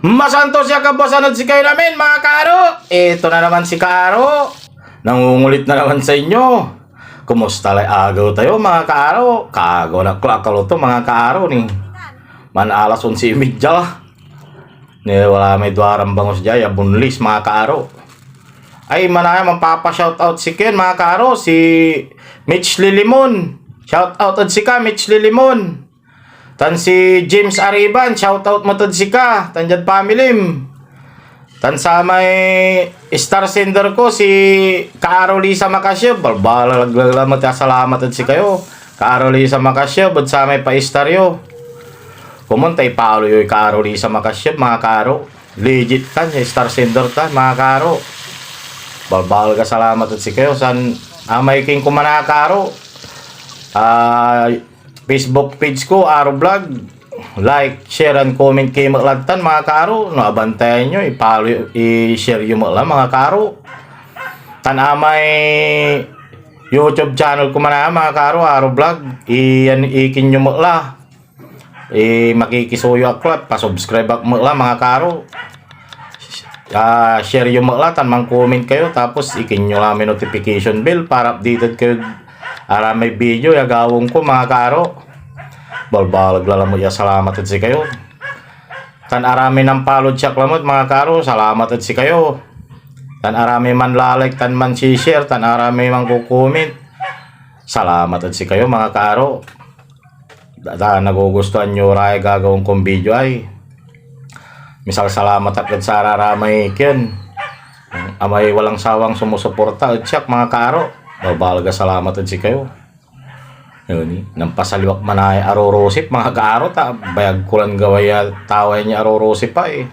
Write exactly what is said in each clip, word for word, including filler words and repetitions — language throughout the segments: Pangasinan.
Masantos ya kabuasan ed sikayon amin, mga kaaro. Ito na naman si Kaaro. Nangungulit na naman sa inyo. Kumusta lay agew tayo, mga kaaro? Kaagaw na klakalo to, mga kaaro, ni. Man alas onse y media la. Ni wala may duaran bangus dia, ya boneless, mga kaaro. Ay, manaya, manpapa-shoutout si Ken, mga kaaro, si Mitch Lilimon. Shoutout ed sika, Mitch Lilimon. Tan si James Ariban, shoutout met ed sika, tan diad family m. Tan samay star sender ko, si Kaaro Lisa Macasio, balbaleg la met ya salamat ed sikayo. Kaaro Lisa Macasio, ed samay pa-star yo. Komon ta ipalo yoy Kaaro Lisa Macasio, mga kaaro. Legit tan, ya star sender tan, mga kaaro. Balbaleg a salamat ed sikayo, san amay king komana, kaaro. Ah, Facebook page ko, Aro Vlog. Like, share, and comment kayo met lad tan, mga kaaro. No, abantayan yo, i-follow, i-share yo met la, mga kaaro. Tan amay YouTube channel ko man, mga kaaro, Aro Vlog. I-, yan, ikin yo met la. Eh, makikisuyo ak la, pa-subscribe ak met la, mga kaaro. Ah, share yo met la, tan man-comment kayo, tapos ikin yo la may notification bell para updated kayo aramay video ya gawaen ko, mga kaaro. Balbaleg la lamet ya salamat ed sikayo. Tan aramay nan-follow ed siak lamet, mga kaaro, salamat ed sikayo. Tan aramay manla-like tan mansi-share tan aramay manko-comment, salamat ed sikayo, mga kaaro. Da, da, nagugustuhan yo ra ya gagawaen kon video ay. Misalsalamat ak ed sararamay ken amay walang sawang sumusuporta ed siak, mga kaaro. Balbaleg a salamat ed sikayo. Yun, eh. Nampasaliw ak manaya arorosip, mga kaaro, ta bayag ko lan gaway ya tawayan ya arorosip pa, eh.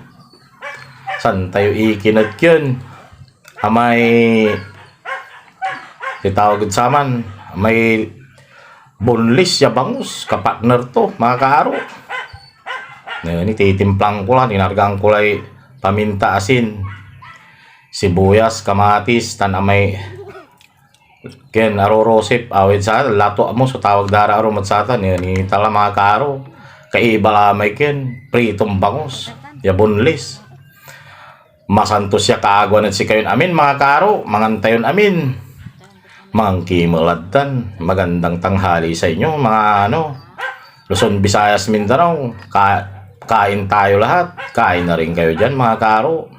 San tayo ikinad ken? Amay, itawag ed saman, may boneless ya bangus, kapartner to, mga kaaro. Ngayon, ititimplang ko la, ninargaan ko lay paminta, asin, sibuyas, kamatis, tan amay, ken, arorosip, awit sa, lato mo, so tawag da ra arum ed satan, yan, itala, mga kaaro. Kaiba la may ken, priton bangus, ya boneless. Masantos ya kaagewan ed sikayon amin, mga kaaro. Mangan tayon amin. Mangan ki met lad tan. Magandang tanghali sa inyo, mga ano, Luzon, Visayas, Mindanao. Ka-, kain tayo lahat. Kain na rin kayo diyan, mga kaaro.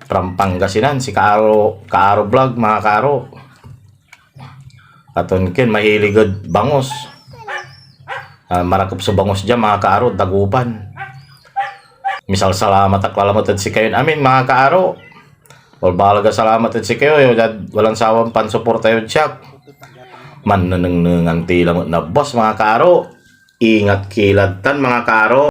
From Pangasinan, si Kaaro, Kaaro Vlog, mga kaaro. Aton ken mahilig ed bangus. Ah, marakep so bangus dia, mga kaaro, Dagupan. Misalsalamat ak la lamet ed sikayon amin, mga kaaro. Balbaleg a salamat ed sikayo, yo diad walang sawang pansuporta yod siak. Mannenengnengan ti lamet na boss, mga kaaro. Ingat ki lad tan, mga kaaro.